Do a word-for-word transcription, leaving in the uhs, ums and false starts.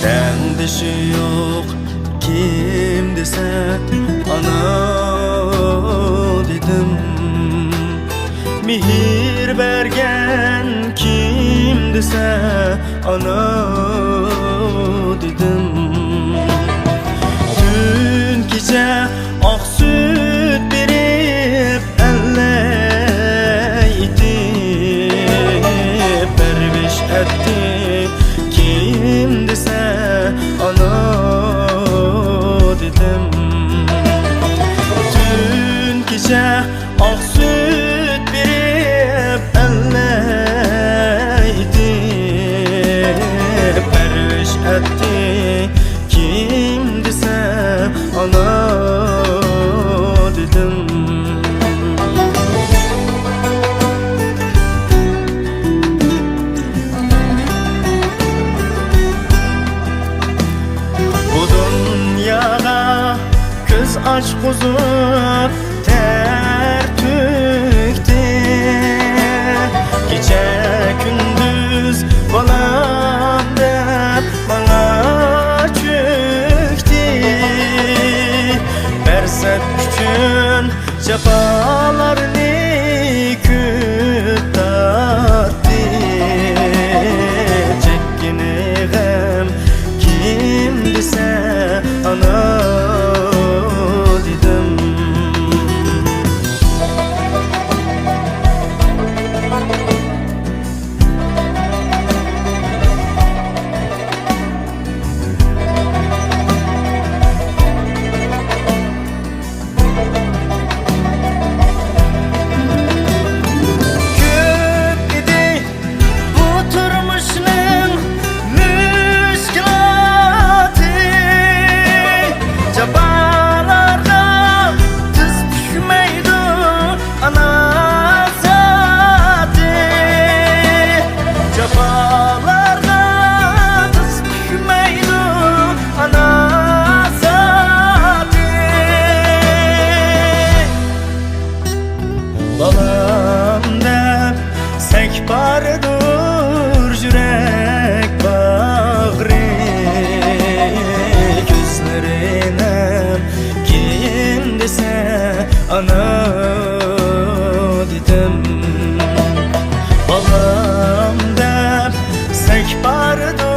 تەڭدىشى يوق كىم دېسە، ئانا دېدىم. مېھىر بەرگەن كىم دېسە، ئانا دېدىم. تۈن كېچە ئاق سۈت بېرىپ، ئەللەي ئېتىپ پەرۋىش ئەتتى. كىم دېسە، ئانا دېدىم. تۈن كېچە ئاق سۈت بېرىپ، ئەللەي ئېتىپ پەرۋىش ئەتتى. كىم دېسە، ئانا دېدىم. بۇ دۇنياغا كۆز ئاچقۇزۇپ تەر تۆكتى. كېچە كۈندۈز بالام دەپ ماڭا چۆكتى. پەرزەنت ئۈچۈن جاپالارنى كۆپ تارتتى. چەككىنى غەم كىم دېسە، ئانا دېدىم. كۆپ ئىدى بۇ تۇرمۇشنىڭ مۈشكۈلاتى، جاپالارغا تىز پۈكمەيدۇ ئانا زاتى، جاپالارغا تىز پۈكمەيدۇ ئانا زاتى. بالام دەپ سەك باردۇر يۈرەك باغرى، كۆزلىرى نەم كىم دېسە، ئانا دېدىم. بالام دەپ سەك باردۇر